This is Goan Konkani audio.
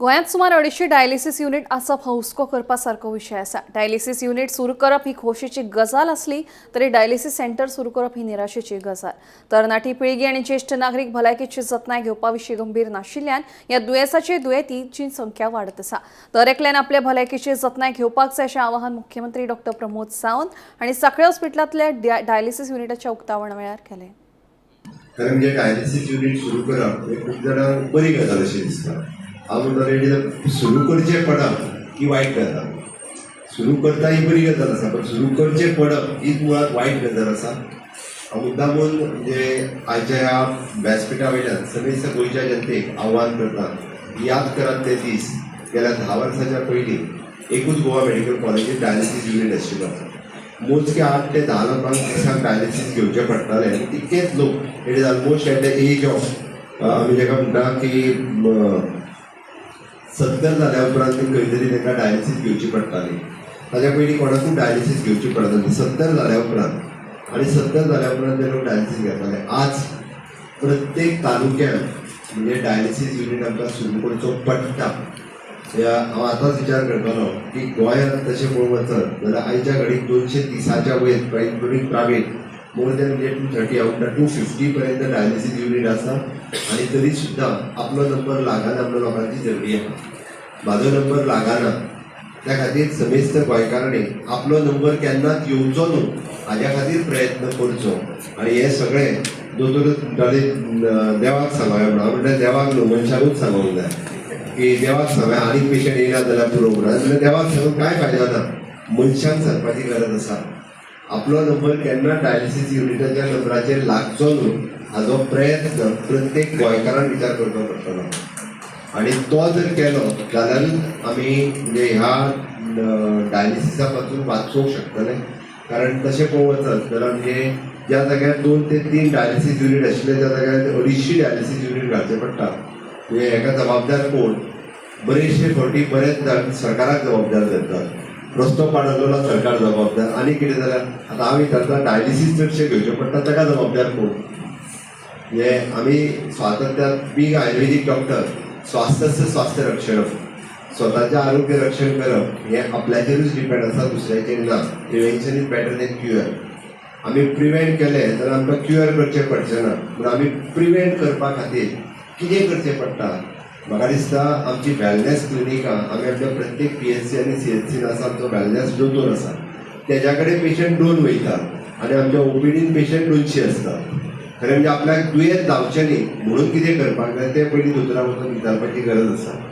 गोंयांत सुमार 250 डायलिसीस युनिट आसप हो हुस्को करपा सारको विशय आसा. डायलिसीस युनिट सुरू करप ही खोशेची गजाल आसली तरी डायलिसीस सेंटर सुरू करप ही निराशेची गजाल. तरणाटी पिळगी आनी ज्येश्ठ नागरीक भलायकेची जतनाय घेवपा विशीं गंभीर नाशिल्ल्यान ह्या दुयेंसाचे दुयेंतींची संख्या वाडत आसा. दर एकल्यान आपल्या भलायकेची जतनाय घेवपाक जाय अशें आवाहन मुख्यमंत्री डॉक्टर प्रमोद सावंत हांणी सांखळे हॉस्पिटलांतल्या डायलिसीस युनिटाच्या उक्तावण वेळार केलें. कारण म्हणजे डायलिसीस युनिट सुरू करप हे खूब जाणांक बरी गजाल अशी दिसता. हांव म्हणटा, रेडी सुरू करचें पडप ही वायट गजाल. सुरू करता ही बरी गजाल आसा, पण सुरू करचें पडप हीच मुळात वायट गजाल आसा. हांव मुद्दामून म्हणजे आयच्या ह्या व्यासपिठा वयल्यान समेस्त गोंयच्या जनतेक आव्हान करता, याद करात ते दीस. गेल्या 10 वर्साच्या पयलीं एकूच गोवा मेडिकल कॉलेजीत डायलिसीस युनिट आशिल्लो. मोजके 8 ते 10 लोकांक दिसाक डायलिसीस घेवचें पडटालें आनी तितकेच लोक, it is almost at the age of, आमी जेका म्हणटा की 70 जाल्या उपरांत ती खंय तरी तांकां डायलिसीस घेवची पडटाली. ताच्या पयलीं कोणाकूच डायलिसीस घेवची पडनासली 70 जाल्या उपरांत आनी 70 जाल्या उपरांत ते लोक डायलिसीस घेताले. आज प्रत्येक तालुक्यात म्हणजे डायलिसीस युनिट आमकां सुरू करचो पडटा. ह्या हांव आतांच विचार करतालो की गोंयांत तशें पळोवंक वचत जाल्यार आयच्या घडीक 230च्या वयर, इन्क्लुडींग प्रायवेट, मोर दॅन म्हणजे 230, हांव म्हणटा 250 पर्यंत डायलिसीस युनिट आसा आनी तरी सुद्दां आपलो नंबर लागना म्हणून लोकांची झगडी आहा. म्हाजो नंबर लागना. त्या खातीर समेस्त गोंयकारांनी आपलो नंबर केन्नाच येवचो न्हू हाज्या खातीर प्रयत्न करचो. आनी हें सगळें दोतोर म्हणटाले देवाक सांगोया म्हणून. हांव म्हणटा, देवाक न्हू, मनशाकूच सांगोंक जाय की देवाक सांगया आनीक पेशंट येयना जाल्यार पुरो म्हणून. जाल्यार देवाक सांगून कांय फायदो ना, मनशान सांगपाची गरज आसा. आपलो नंबर केन्ना डायलिसीस युनिटाच्या नंबराचेर लागचो न्हू हाजो प्रयत्न प्रत्येक गोंयकारान विचार करचो पडटलो आनी तो जर केलो जाल्यारूच आमी म्हणजे ह्या डायलिसिसा पासून वाचोवंक शकतले. कारण तशें पळोवंक वचत जाल्यार म्हणजे ज्या जाग्यार 2 ते 3 डायलिसीस युनिट आशिल्ले, त्या जाग्यार 250 डायलिसीस युनिट घालचे पडटा. म्हणजे हेका जबाबदार कोण? बरेचशे फावटी बरेच जाण सरकाराक जबाबदार धरतात. रस्तो पाडवलो, सरकार जबाबदार. आनी कितें जाल्यार आतां हांव विचारता, डायलिसीस चडशे घेवचे पडटा, ताका जबाबदार कोण? म्हणजे आमी स्वातंत्र्यात, बींग आयुर्वेदीक डॉक्टर, स्वास्थ्य स्वास्थ्य रक्षण, स्वताचें आरोग्य रक्षण करप हें आपल्याचेरूच डिपेंड आसा, दुसऱ्याचेर ना. Prevention is better than cure. आमी प्रिवेंट केलें जाल्यार आमकां क्युअर करचें पडचें ना. पूण आमी प्रिवेंट करपा खातीर कितें करचें पडटा? म्हाका दिसता आमची वेलनेस क्लिनिकां आमी आमच्या प्रत्येक पीएचसी आनी सीएचसीन आसा. आमचो वेलनेस दोतोर आसा, तेज्या कडेन पेशंट 2 वयता आनी आमच्या ओपीडीन पेशंट 200 आसता. खरें म्हणजे आपल्याक दुयेंत जावचें न्ही म्हणून कितें करपाक जाय तें पयलीं दोतोराक वचून विचारपाची गरज आसा.